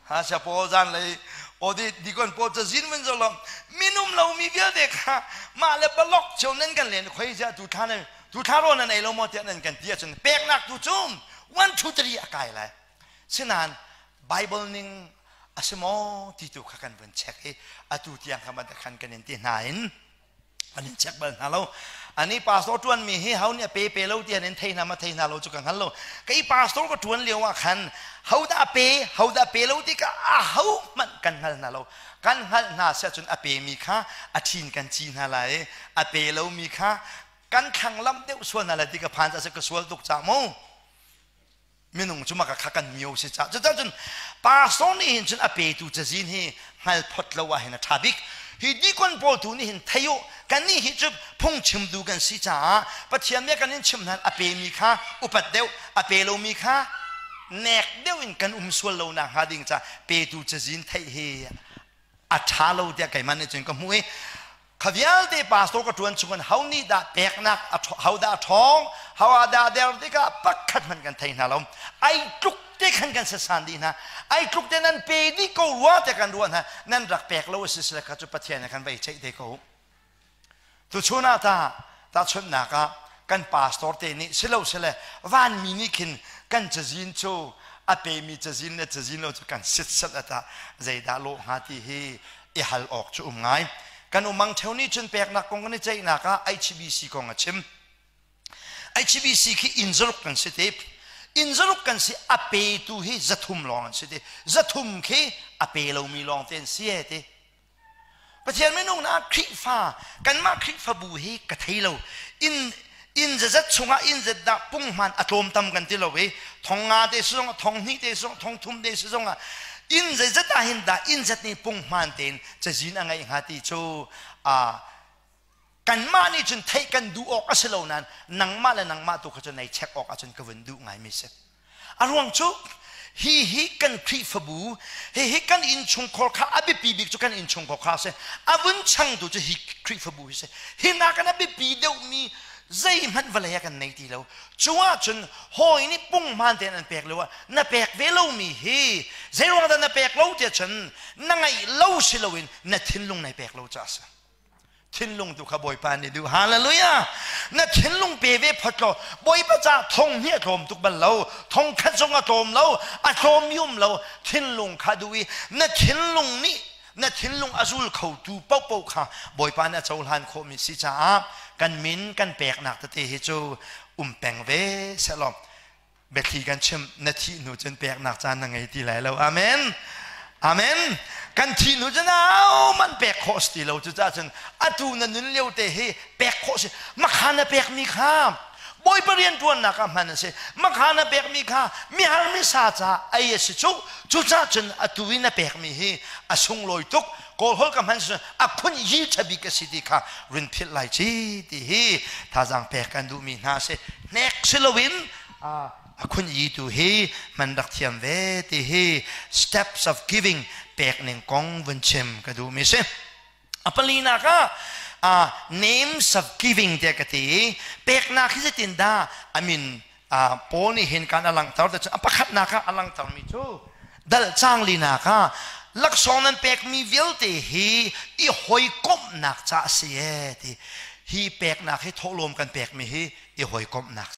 Ha sia pawl zanlei audit dikon pawl cazin vun zo lo minum lomi vialte kha mah le balok cio nan kan len khoi ziah, tu thla nan tu thla rawl nan ei lo maw tiah nan kan ti ahcun peknak tu cu 1 2 3 a kai lai. Sinain Bible ning a si maw ti tu kha kan vun check i atu tiang kha man khan kan in ti hna in. An in check bal hna lo. Ani pastor tuan mi hi ho nih pe pe lo ti an in thei hna ma thei hna lo cu ka hngal lo. Kei pastor ka tuan lio ah khan ho dah pe ho dah pe lo ti ka a ho hmanh kan hngal hna lo. Kan hngalh hna sia cun a pe mi kha a thin kan ci hna lai, a pe lo mi kha kan thlanglamh deuh sual hna lai ti ka phan ca ka sual tuk ca mu. Minung cu maka kha kan mio si ca. Cucun pastor nih hin cun a petu cazin hi hngal phot lo ah hin a ṭha bik. Hi deacon pawl tu nih hin thei u, kannih hi cu phungchimtu kan si caah Pathian nih kan in chim hnan a pemi kha upat deuh, a pe lomi kha nek deuh in kan um sual lo nak hnga ding ca petu cazin theih hi a ṭha lo tiah keimah nih cun ka hmuh i kha vialte pastor ka ṭuan chung in ho nih dah peknak ho dah a ṭhawng, ho ah dah a der tikah pakhat hmanh kan thei hna lo. Ai tluk te khan kan sasan dih hna, ai tluk te nan pe dih ko rua te kan ruah hna, nan rak pek lo a si sile kha cu Pathian he khan vei ceih te ko. Tuchun ah ta tahchunhnak ah kan pastor te nih silo sile vanmi nih khin kan cazin cu a pemi cazin le cazin lo cu kan sitsat ata zeidah lawh hnga ti hi i hal awk cu um ngai. Kan umang theo nih cun peknak kong kan i ceihnak ah HBC kong a chim. HBC khi inn zaruk kan si te. Inn zaruk kan si, a petu hi 300 lawng an si te. 300 khi a pe lomi lawng te an si e ti. Pathian minung na Khrihfa kanmah Khrihfabu hi ka thei lo. Inn inn zazat chungah inn zat dah punghman a tlawm tam kan ti lo i 5,000 te si zongah 2,000 te si zongah 3,000 te si zongah inn zeizat ah hin dah inn zat nih punghman tein cazin a ngeih hnga ti cu kanmah nih cun theih kan duh awk a si lo nain nangmah le nangmah tu kha cu nei check awk ahcun ka vun duh ngaimi si. A ruang cu hi hi kan Khrihfabu, hihi kan innchungkhar kha a biapi bik cu kan innchungkhar kha a si. A vun changtu cu hi Khrihfabu hi si. Hi nakin a biapi deuhmi zeihmanh vawlei ah kan nei ti lo. Cu ahcun hawi nih punghman tein an pek lo ah na pek ve lomi hi zeiruang dah na pek lo tiah cun na ngaih lo si loin na thinlung nai pek lo caah a si. Thinlung tu kha Bawipa nih duh. Hallelujah! Na thinlung pe ve phot law Bawipa ca 2,000 a tlawm tuk bal lo, 1,000 zong a tlawm lo, a tlawm yum lo. Thinlung kha duh i na thinlung nih na thinlung a zul khotu paohpaoh kha Bawipa nih a cohlan khawhmi si caah kan min kan peknak tete hi cu um peng ve sehlaw biathli kan chim, na thih hnu cun peknak caan na ngei ti lai lo. Amen, amen. Kan thih hnu cun man pek khawh si ti lo. Cucaah cun atu na nun lio te hi pek khawh si. Makha na pekmi kha Bawipa rian ṭuannak ah hman a si. Makha na pekmi kha mihar misa ca ei a si cu. Cucaah cun atu i na pekmi hi a sunglawi tuk. Kawl holh ka hman si a phun yi ṭha bik a si ti kha run philh lai ci ti hi thazaang pek kan duhmi hna a si. Hnek si loin a khun yi tu hi man rak thiam ve ti hi steps of giving pek ning kong vun chim ka duh mi si. A palinak ah names of giving tiah ka ti. Peknak hi zeitin dah amin Paul nih hin kan a langhter te a pakhatnak ah a langhter mi cu dal cang linak ah laksawng nan pekmi vialte hi i hawikomhnak ca a si e ti. Hi peknak hi thawhlawm kan pekmi hi i hawikomhnak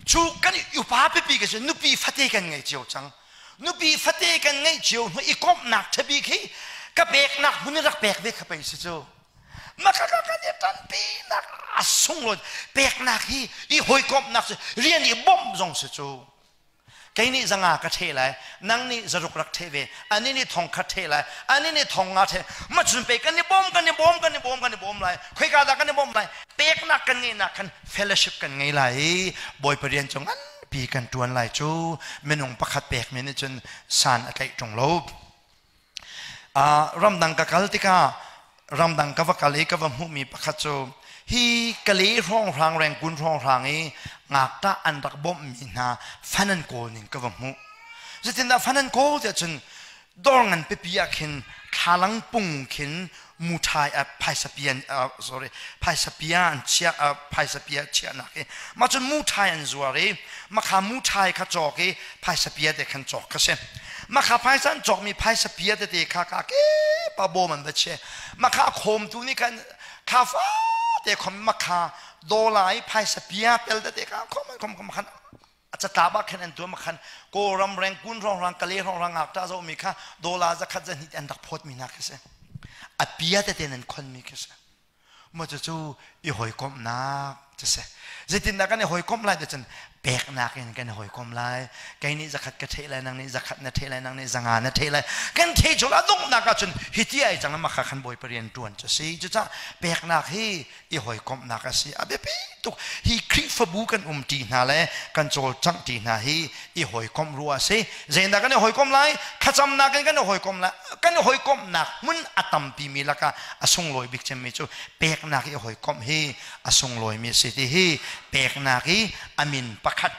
cu kan upa pipi ka si, nupi fate kan ngei cio cang. Nupi fate kan ngeih cio hnu i komhnak ṭhabik hi ka peknak hmun i rak pek ve kha pei si cu. Maka ka kan i ṭanpinak a sunglawi peknak hi i hawikomhnak si, rian i bawmh zong si cu. Kei nih 500 ka ṭheh lai, nang nih 600 rak ṭheh ve, anih nih 1,000 ṭheh lai, anih nih 5,000 ṭheh. Ma cun pe kan i bawm, kan i bawm, kan i bawm, kan i bawm lai. Khoika dah kan i bawm lai? Peknak kan ngeihnak khan fellowship kan ngei lai i Bawipa rian cu nganpi kan ṭuan lai cu minung pakhat pekmi nih cun san a tlaih ṭung lo. Ramdang ka kal tikah, ramdang ka va kal i ka va hmuhmi pakhat cu hi Kale hrawnghrang, Rengkun hrawnghrang i ngakṭah an rak bawmhmi hna fan an kawl ning ka va hmuh. Zeitindah fan an kawl tiah cun dawr ngan pipi ah khin thlalang pung khin muṭhai phaisa pian, sorry, phaisa pia an chiah, phaisa pia chiahnak i mah cun muṭhai an zuar i makha muṭhai kha cawk i phaisa pia te khan cawk kha si. Makha phaisa an cawkmi phaisa pia tete kha ka ke pa bawm an va chia. Makha khawmtu nih khan kha fate khom makha dola i phaisa pia pel tete kha khom khom khom khan a catlap ah khan an tuah. Khan Kawlram Rengkun hrawnghrang, Kale hrawnghrang ngakṭah zohmi kha dola 100 120 an rak phawtmi hna khi si. A pia tete nan khonmi khi si. Maw cucu i hawikomhnak cu si. Zeitindah kan i hawikomh lai ti cun peknak in kan i hawikom lai. Kei nih zakhat ka ṭheh lai, nang nih zakhat na ṭheh lai, nang nih zanga na ṭheh lai. Kan ṭheh cu a donghnak ahcun hiti ai cang mah kha khan Bawipa rian ṭuan cu si. Cucaah peknak hi i hawikomhnak a si. A biapi tuk. Hi Khrihfabu kan um ṭi hna le kan cawlcangh ṭi hna hi i hawikomh ruah a si. Zeidah kan i hawikomh lai? Thlacamnak in kan i hawikomh lai. Kan i hawikomhnak hmun a tampi mi lakah a sunglawi bik cemmi cu peknak i hawikomh hi a sunglawimi a si ti hi peknak i a min pakhat.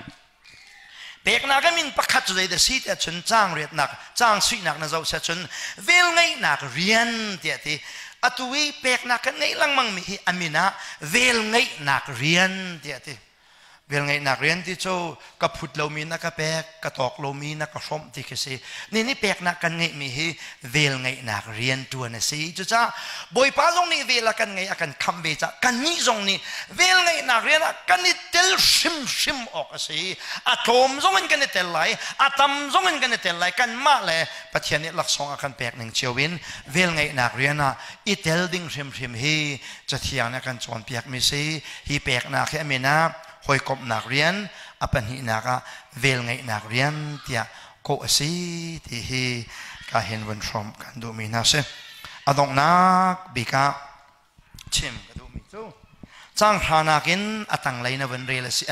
Peknak a min pakhat cu zeidah si tiah cun caang riatnak, caang suihnak na zoh siah cun velngeihnak rian tiah ti. Atu i peknak kan ngeih lengmang mi hi a min ah velngeihnak rian tiah ti. Velngeihnak rian ti cu ka phut lomi na ka pek, ka tawk lomi na ka hrawmh ti khi si. Ni nih peknak kan ngeihmi hi velngeihnak rian ṭuan a si. Cucaah Bawipa zong nih vel a kan ngei, a kan khamh ve caah kannih zong nih velngeihnak rian ah kan i tel hrimhrim awk a si. A tlawm zong in kan i tel lai, a tam zong in kan i tel lai. Kanmah le Pathian nih laksawng a kan pek ning cio in velngeihnak rian ah i tel ding hrimhrim hi Cathiang nih a kan cawnpiakmi si. Hi peknak hi a min ah hawikomhnak rian, a pahnihnak ah velngeihnak rian tiah kawh a si ti hi ka hin vun hrawm kan duhmi hna si. A donghnak bik ah chim ka duhmi cu caang hranak in a tanglei na vun rel a si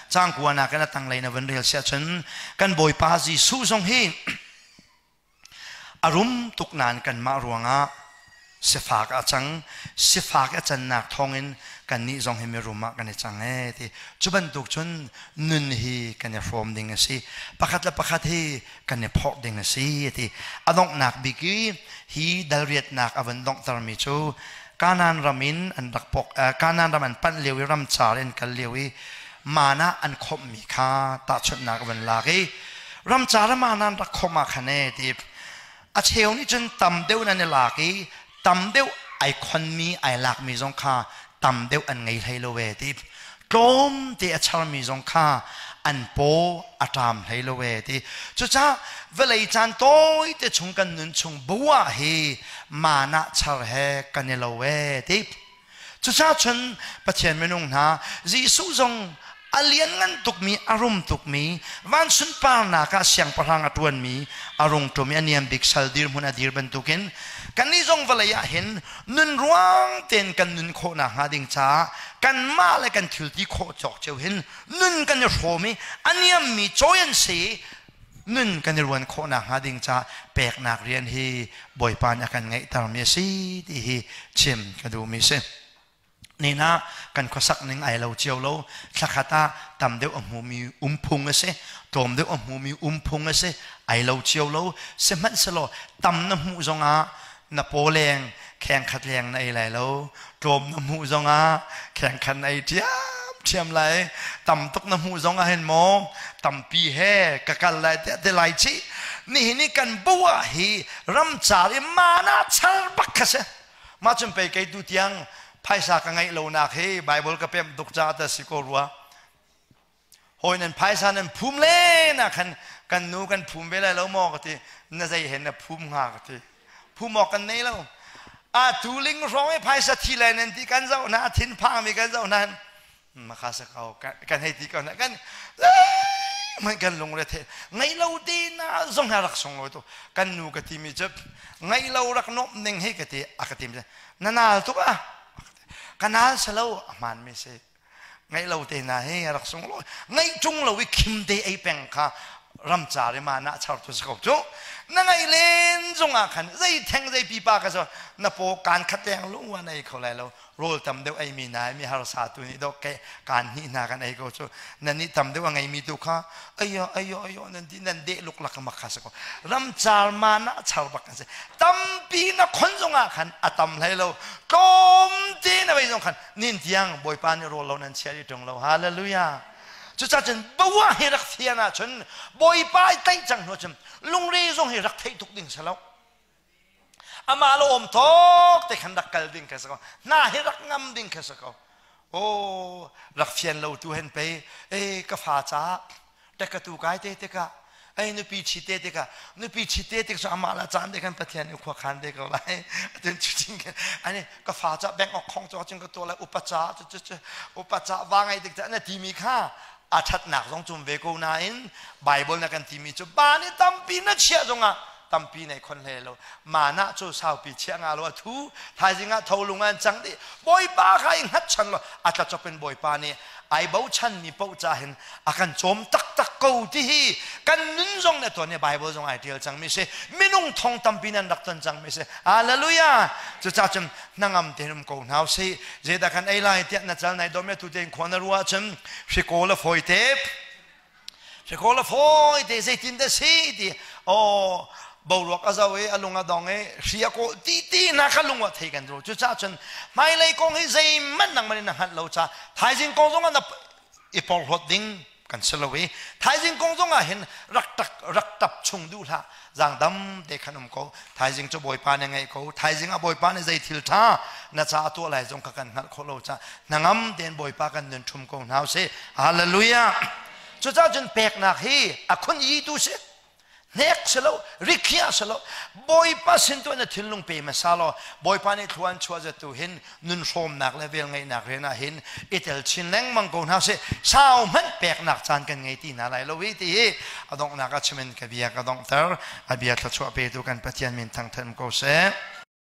caang kuanak in a tanglei na vun rel si ahcun kan Bawipa Jesuh zong hi A rum tuk nain kanmah ruangah sifak a cang. Sifak a cannak thawngin kannih zong hi mirum ah kan i cang ee ti. Cu bantuk cun nun hi kan i hrawm ding a si. Pakhat le pakhat hi kan i phorh ding a si ti. A donghnak bik i hi dalriatnak a vun donghtermi cu Kanaan ram in an rak pok Kanaan ram an panh lio i ramcar in kal lio i mana an khomhmi kha tahchunhnak a van lak i ramcar ah mana an rak khomh ah khan e ti a cheu nih cun tam deuh nan i lak i tam deuh ai khonmi ai lakmi zong kha tam deuh an ngei hlei lo e ti tlawm te a charmi zong kha an paw a ṭam hlei lo e ti cucaah vawlei caan tawi te chung kan nun chung bua hi mana char he kan i lo e ti Cucaah cun Pathian minung hna Jesuh zong a lianngan tukmi a rum tukmi van sunparnak ah siangpahrang a ṭuanmi a rung ṭum i a niam bik sal dirhmun a dir bantukin kannih zong vawlei ah hin nun ruang tein kan nun khawh nakhnga ding caah kanmah le kan thil ti khawh cawk cio hin nun kan i hrawm i a niammi cawi an si nun kan i ruan khawh nakhnga ding caah peknak rian hi Bawipa nih a kan ngeihtermi a si ti hi chim ka duhmi a si. Nin ah kan khuasak ning ai lo cio lo thlakhat ah tam deuh a hmumi um phung a si tlawm deuh a hmumi um phung a si ai lo cio lo sihmanhsehlaw tam na hmuh zongah na paw leng kheng khat leng na ei lai lo tlawm na hmuh zongah kheng khat na ei ṭhiam ṭhiam lai tam tuk na hmuh zongah hin maw tampi he ka kal lai tiah ti lai chih nihin i kan bu ah hi ramcar i mana char bak kha si mah cun pei kei tu tiang phaisa ka ngeih lonak hi Bible ka pemh tuk caah ta si ko rua Hawi nan phaisa nan phum len ah khan kan nu kan phum ve lai lo maw ka ti na zei he na phum hnga ka ti phum awk kan nei lo a tu ling hrawng i phaisa thi lai nan ti kan zoh hna thin phang mi kan zoh hna makha sa ko kan hei ti ko hna kan man kan lungre the ngai lo te na zong ha rak sung lo tu kan nu ka ti mi cu ngai lo rak nom ning hi ka ti a ka ti mi na nal tuk a kanal salo a hman mi si Ngaih lo te hna hi rak sung lo ngaih ṭung lo i khim te ei peng kha ramcar i ma na char tu si ko cu na ngaih len zong ah khan zei theng zei pipa ka so na paw kaan khat leng lung wa na ei kho lai lo rawl tam deuh ei mi na mi harsa tu nih dok ke kaan hnih hna kan ei ko cu nan nih tam deuh a ngei mi tu kha ayo ayo ayo nan ti nan deh luk lak mak kha si ko ramcar ma na char bak kan si tampi na khon zong ah khan a tam hlei lo tlawm te na vei zong khan nin tiang Bawipa nih rawl lo nan chia rih ṭung lo. Hallelujah. Cucaah cun bawa hi rak fian ahcun Bawipa i tlaih cang hnu cun lungre zong hi rak theih tuk ding si lo. Amah lo om thawk te khan rak kal ding kha si ko. Hna hi rak ngam ding kha si ko. Oh, rak fian lo tu hen pei, e ka fa ca, te ka tu kai te tikah. Ai nupi chi te tikah nupi chi te tik cu amah la caan te khan Pathian nih khua khan te ko lai. Atun chu ching ani ka fa ca bank ok khong cho chung ka to lai upa ca chu chu upa ca wa ngai tik na ti mi kha a thatnak zong cum ve ko nain Bible na kan ti mi cu ba ni tampi na chia zongah tampi nei khon hle lo mana cu saupi chia nga lo a thu thaizing ah tholung an cang di Bawipa kha i hngat chan lo a tla chop in Bawipa nih ai bochan mi paoh ca hin a kan cawm taktak ko ti hi kan nun zong ne tuan Bible zong ai tial cang mi si minung thong tampi nan rak ton cang mi si. Hallelujah! Cucaah cun hnangam tein um ko hna usih. Zeidah kan ei lai tiah na cal nai dom le tu tein khua na ruah cun hrikawl a fawi te, hrikawl a fawi te, zeitin dah si ti oh boruak a zo i a lung a dong i hri a kawl ti ti na kha lung a thei kan ru. Cucaah cun hmailei kong hi zeihmanh nangmah nih na hngalh lo ca thaizing kong zong ah na i porhlawt ding kan si lo i thaizing kong zong ah hin rak tak rak tap chung duh hlah. Zaangdam te khan um ko. Thaizing cu Bawipa nih ngeih ko. Thaizing ah Bawipa nih zei thil ṭha na ca a tuah lai zong kha kan hngalh khawh lo ca hnangam tein Bawipa kan nun ṭhum ko hna usih. Hallelujah! Cucaah cun peknak hi a khun i tu si hnek si lo, rikhiah si lo. Bawipa sin tu na thinlung pe hmasa law Bawipa nih thluan chuah zatu hin nun hrawmnak le vel ngeihnak rian ah hin i tel chin lengmang ko hna sih. Sau hmanh peknak caan kan ngei ti hna lai lo i ti hi a donghnak ah chimin ka bia ka donghter. A bia thluachuah petu kan Pathian min thangthat ko seh.